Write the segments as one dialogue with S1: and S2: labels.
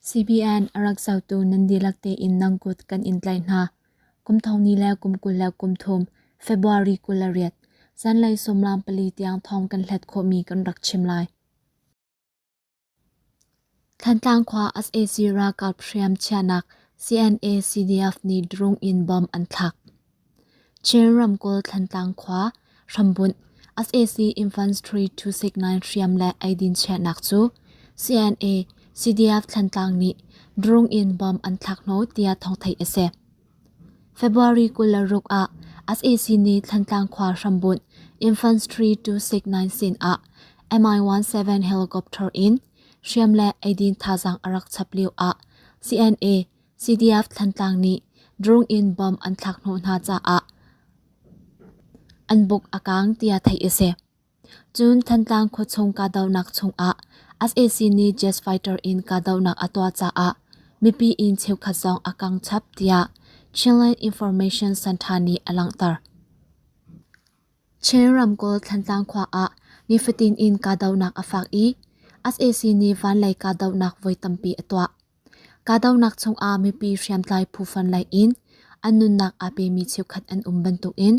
S1: CBN a rak zohtu nan dihlak tein nan kut kan in tlaih hna. Kum thong ni le kum 23 February 28 zanlei sawmlam pali tiang thawng kan hlet khawhmi kan rak chim lai. Thantlang khua sac ralkap hriam chiahnak CNA CDF nih drone in bomb an thlak. Chin ramkulh Thantlang khua hrambunh sac Infantry 269 hriam le eidin chiahnak cu CNA CDF Thantlang nih drone in bomb an thlak hnawh tiah thawng theih a si. February 26 ah sac nih Thantlang khua hrambunh Infantry 269 sin ah Mi-17 helicopter in hriam le eidin thazaang a rak chap lio ah CNA CDF Thantlang nih drone in bomb an thlak hnawh hna caah an buk a kaang tiah theih a si. Cun Thantlang khuachung kahdohnak chungah sac nih jet fighter in kahdohnak a tuah caah mipi inn cheukhat zong a kang chap tiah Chinland Information Center nih a langhter. Chin ramkulh Thantlang khua ah nifatin in kahdohnak a fak i sac nih vanlei kahdohnak voi tampi a tuah. Kahdohnak chungah mipi hriamtlai phu fon lei in an nunnak aa pemi cheukhat an um bantukin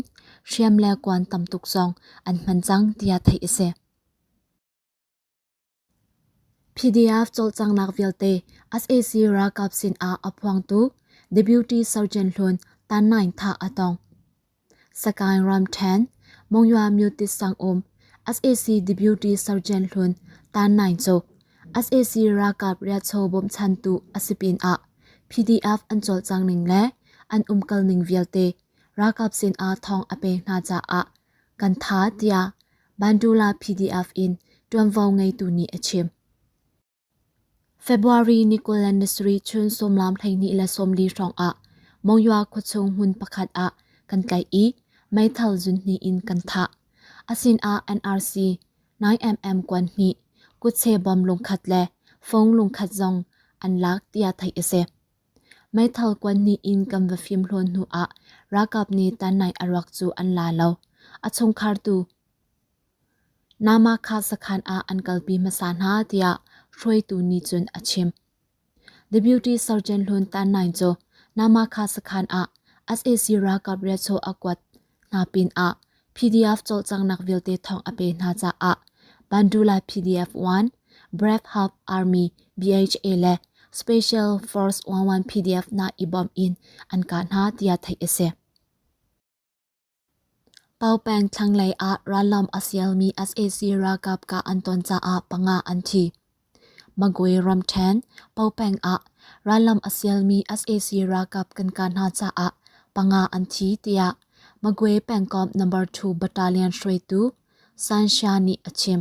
S1: hriam le kuan tam tuk zong an hman cang tiah theih a si. PDF cawlcanghnak vialte sac ralkap sin ah a phuangtu Deputy Sergeant Hlun Tan Naing thah a tong. Sagaing ramṭhen, Monywa Myotit sang um sac Deputy Sergeant hlun Tan Naing cu sac ralkap riahchaw bawmchantu a si pinah PDF an cawlcang ning le an umkal ning vialte ralkap sinah thawng a pek hna caah kan tha tiah Bandula PDF in ṭuanvo ngeitu nih a chim. February ni 27 chun sawmlam 12 le 40 hrawngah Monywa khuachung hmun pakhat ah kan tlaih i meithal zunhnih in kan thah. A sinah NRC 9mm kuan hnih, kutche bom lungkhat le fung lungkhat zong an lak tiah theih a si. Meithal kuan hnih in kan va fimhlawn hnu ah ralkap nih Tanai a ruak cu an la lo. A chungkhar tu Namakha sakhan ah an kalpi hmasa hna tiah hruaitu nih cun a chim. Deputy Sergeant Hlun Tan Naing cu Namakha sakhan ah sac ralkap riachaw a kuat hna pinah PDF cawlcanghnak vialte thawng a pe hna caah Bandula PDF 1, Brave Hub Army BHA le Special Force 11 PDF hna i bawmh in an kah hna tiah theih a si. Paopeng thlanglei ah rallam a sialmi sac ralkap kah an ton caah panga an thi. Magwe ramṭhen Paopeng ah rallam a sialmi sac ralkap kan kah hna caah panga an thi tiah Magwe pengkomh number 2 battalion hruaitu San Sha nih a chim.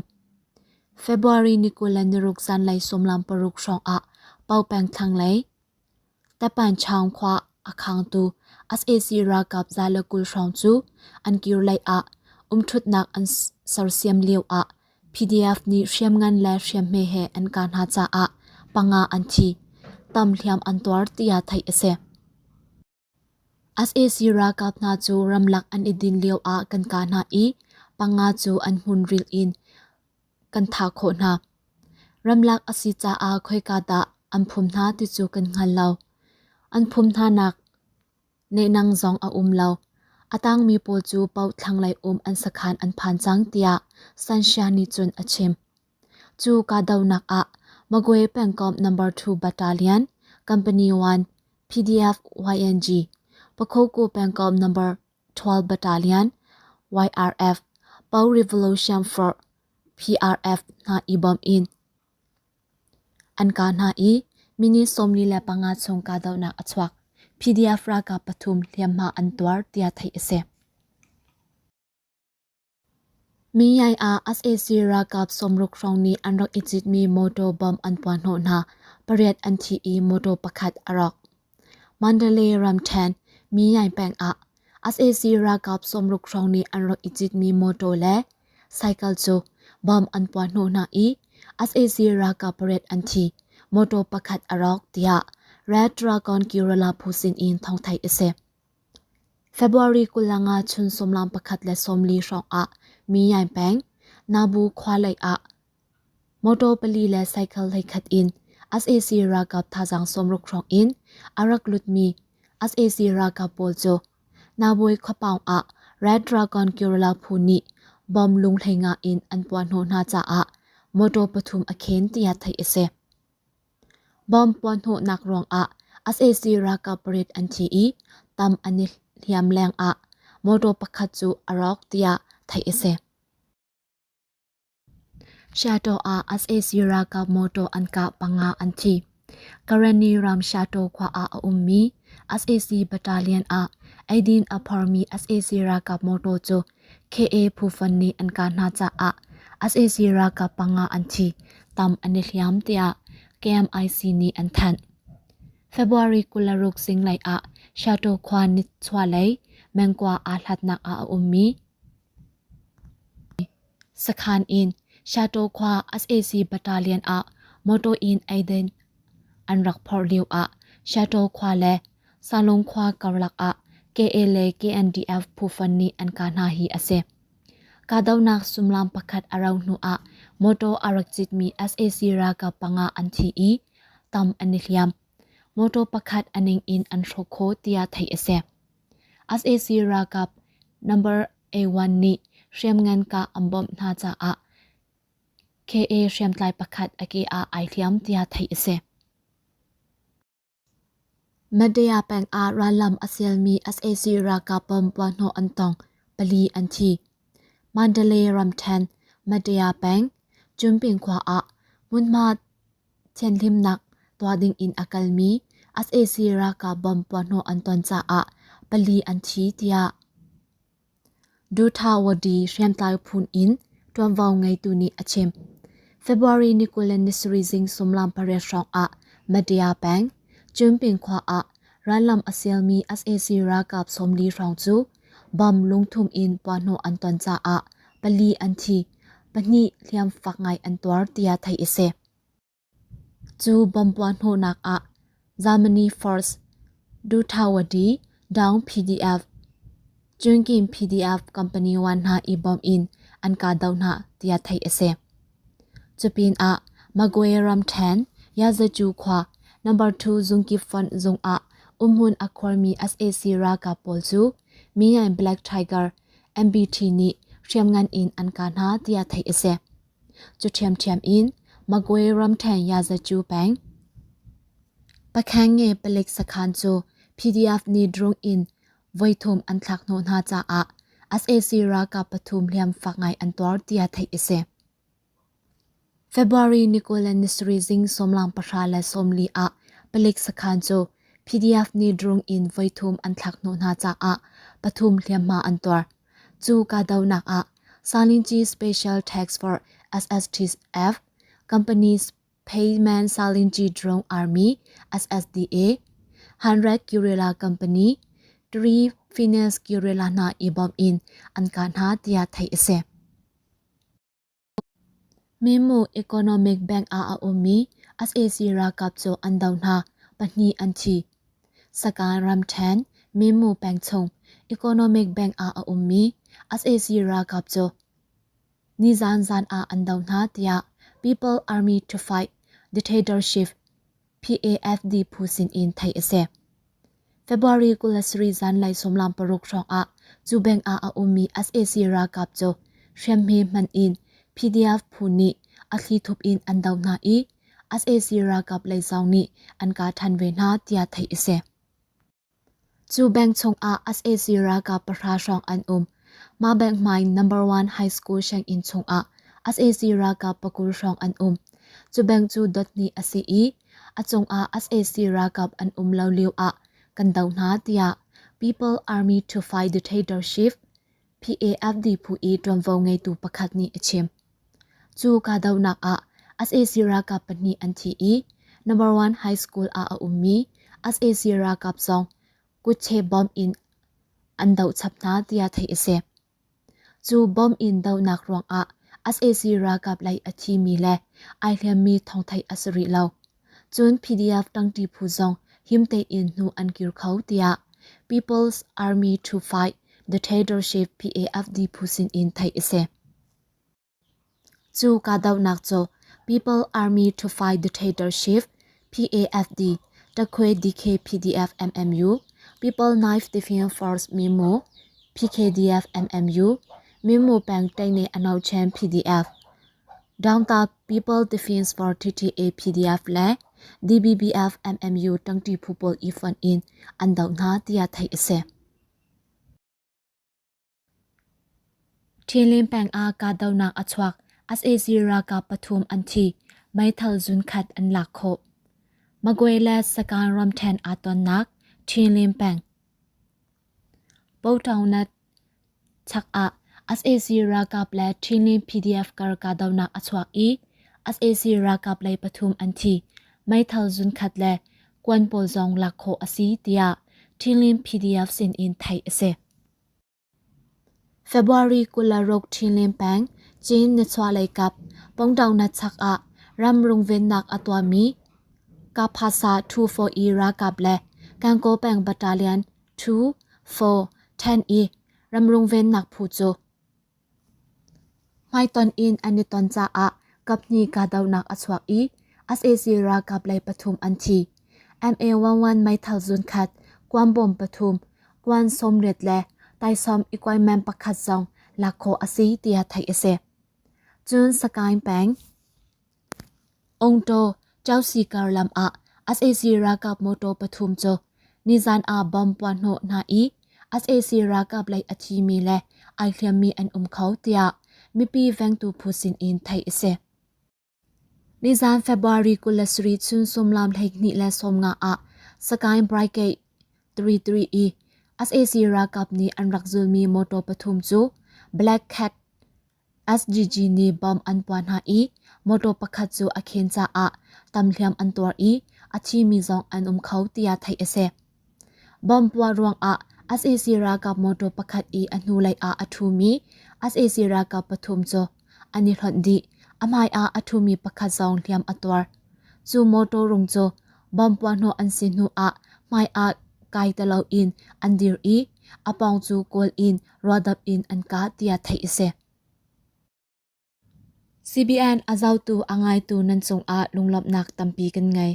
S1: February ni 26 zanlei sawmlam paruk hrawng ah Paopeng thlanglei Tapanchaung khua a khangtu sac ralkap 120 hrawng cu an kir lei ah umṭhutnak an sersiam lio ah PDF nih hriamngan le hriamhme he an kah hna caah panga an thi, tam hliam an tuar tiah theih a si. Sac ralkap hna cu ramlak an i din lio ah kan kah hna i panga cu an hmun ril in kan thah khawh hna. Ramlak a si caah khoika dah an phum hna ti cu kan hngal lo. An phum hnanak nehnang zong a um lo. A tangmi pawl cu paoh thlanglei um an sakhan an phan cang tiah Sanshia nih cun a chim. Cu kahdohnak ah Magwe pengkomh Number 2 Battalion, Company 1, PDF YNG, Pakhoku pengkomh Number 12 Battalion, YRF, Pau Revolution Front, PRF hna i bawmh in an kah hna i minute 45 chung kahdohnak a chuak. PDF ralkap pathum hliamhma an tuar tiah theih a si. Miyai ah sac ralkap sawmruk hrawng nih an rak i citmi motor bomb an puahhnawh hna. Pariat an thi i motor pakhat a rawk. Mandalay ramṭhen Miyai peng ah sac ralkap sawmruk hrawng nih an rak i citmi motor le cycle cu bomb an puahhnawh hna i sac ralkap pariat an thi, motor pakhat a rawk tiah Red Dragon Guerrilla phu sinin thawng theih a si. February 25 chun sawmlam pakhat le sawmli hrawng ah Myaing peng, Nabu khua lei ah motor pali le cycle hleikhat in Sac ralkap thazaang 60 hrawng in a rak lutmi sac ralkap pawl cu Nabawi khuapaung ah Red Dragon Guerrilla phu nih bomb lung 15 in an puahhnawh hna caah motor pathum a khen tiah theih a si. Bomb puahhnawhnak ruangah sac ralkap pariat an thi i tam an i hliam lengah motor pakhat cu a rawk tiah theih a si. Shato ah sac ralkap motor an kah panga an thi. Karenni ram Shato khua ah a ummi sac battalion ah eidin a phormi sac ralkap motor cu KA phufan nih an kah hna caah sac ralkap panga an thi, tam an i hliam tiah KMIC nih an thanh. February 26 zinglei ah Shato khua nichuahlei Mengkua aa hlatnak ah a ummi Sakhan in Shato khua sac battalion ah motor in eidin an rak phorh lio ah Shato khua le Salung khua karlak ah KA le KNDF phufan nih an kah hna hi a si. Kahdohnak sumlam pakhat a rauh hnu ah motor a rak citmi sac ralkap panga an thi i tam an i hliam. Motor pakhat a ning in an hrawk khawh tiah theih a si. Sac ralkap number A1 nih hriamngan kah an bawmh hna caah KA hriamtlai pakhat a ke ah ai hliam tiah theih a si. Madaya peng ah rallam a sialmi sac ralkap bomb puahhnawh an tong, pali an thi. Mandalay ramṭhen Madaya peng Junping khua ah hmunhma thianhlimnak tuah ding in a kalmi sac ralkap bomb puahhnawh an ton caah pali an thi tiah Duthawadi hriamtlai phun in ṭuanvo ngeitu nih a chim. February ni 27 zing sumlam pariat hrawng ah Madya peng, Junping khua ah rallam a sialmi sac ralkap 40 hrawng cu bomb lungthum in puahhnawh an ton caah pali an thi, pahnih hliam fak ngai an tuar tiah theih a si. Cu bomb puahhnawhnak ah Germany Force, Duthawadi, Daung PDF, Cunkin PDF Company 1 hna i bomb in an kahdoh hna tiah theih a si. Cupin ah Magwe ramṭhen Yazacu khua number 2 zungkip fonh zung ah umhmun a khuarmi sac ralkap pawl cu Mingan Black Tiger MBT nih hriamngan in an kah hna tiah theih a si. Cu ṭhiamṭhiam in Magwe ramṭhen Yazacu peng Pakhange palik sakhan cu PDF nih drone in voithum an thlak hnawh hna caah sac ralkap pathum hliam fak ngai an tuar tiah theih a si. February ni 27 zing sawmlang pahra le 40 ah palik sakhan cu PDF nih drone in voithum an thlak hnawh hna caah pathum hliamhma an tuar. Cu kahdohnak ah Salinci Special Task Force SSTF Company Payman Salinci Drone Army SSDA Hanrat Guerrilla Company Three Finance Guerrilla hna i bawmh in an kah hna tiah theih a si. Mimu Economic Bank ah a ummi sac ralkap cu an do hna, pahnih an thi. Sagaing ramṭhen Mimu peng chung Economic Bank ah a ummi sac ralkap cu nizaan zan ah an do hna tiah People Army to Fight Dictatorship PAFD phu sinin theih a si. February 23 zanlei sawmlam paruk hrawngah cu bank ah a ummi sac ralkap cu hriamhme hman in PDF phu nih a thlithup in an doh hna i sac ralkap lei zong nih an kah ṭhan ve hna tiah theih a si. Cu bank chungah sac ralkap pahra hrawng an um. Mah bank hmai number one high school sianginn chungah sac ralkap 20 hrawng an um. Cu bank cu dot hnih a si i a cungah sac ralkap an um lo lio ah kan doh hna tiah People Army to Fight Dictatorship PAFD phu i ṭuanvo ngeitu pakhat nih a chim. Cu kahdohnak ah sac ralkap pahnih an thi i number one high school ah a ummi sac ralkap zong kutche bomb in an doh chap hna tiah theih a si. Cu bomb in dohnak ruangah sac ralkap lei a thimi le ai hliammi thawng theih a si rih lo. Cun PDF ṭangṭi phu zong him tein hnu an kir kho tiah People's Army to Fight Dictatorship PAFD phu sinin theih a si. Cu kahdohnak cu People Army to Fight Dictatorship. PAFD, Takhwe DK-PDF MMU, People Knife Defense Force Mimu, PKDF MMU, Mimu peng Taine Anauchen PDF, Downta People Defense for TTA PDF le DBBF MMU tangṭi phu pawl i fonh in an doh hna tiah theih a si. Ṭhinlin peng ah kahdohnak a chuak. Sac ralkap pathum an thi. Meithal zunkhat an lak khawh. Magway le Sagaing ramṭhen aa tonnak Ṭhinlin peng. Poṭaunat chak ah sac ralkap le Ṭhinlin PDF kar kahdohnak a chuak i sac ralkap lei pathum an thi. Meithal zunkhat le kuan pawl zong lak khawh a si tiah Ṭhinlin PDF sinin theih a si. February 26 Ṭhinlin peng Chin nichuahlei kap Pongdongnat chak ah ram rungvennak a tuahmi Kaphasa 24E ralkap le Gangaw peng Battalion 2, 4, 10E ram rungvennak phu cu Hmaitonh in an i ton caah kaphnih kahdohnak a chuak i sac ralkap lei pathum an thi. MA11 meithal zunkhat, kuanbawm pathum, kuan 80 le taisawm equipment pakhat zong lak khawh a si tiah theih a si. Cun Sagaing peng Ongtaw Chausikar lam ah sac ralkap motor pathum cu nizan ah bomb puahhnawh hna i sac ralkap lei a thimi le ai hliammi an um kho tiah mipi vengtu phu sin in theih a si. Nizan February 27 chun sumlam 12:15 ah Sagaing Brigade 33 i sac ralkap nih an rak zulmi motor pathum cu Black Cat SGG nih bomb an puah hna i motor pakhat cu a khen caah tamhliam an tuar i a thimi zong an um kho tiah theih a si. Bomb puah ruangah sac ralkap motor pakhat i a hnulei ah a ṭhumi sac ralkap pathum cu an i hlonh dih. A hmai ah a ṭhumi pakhat zong hliam a tuar. Cu motor rung cu bomb puahhnawh an si hnu ah hmai ah kai ti loin an dir i a pawng cu kawl in ruahdap in an kah tiah theih a si. CBN a zohtu a ngaitu nan cungah lunglawmhnak tampi kan ngei.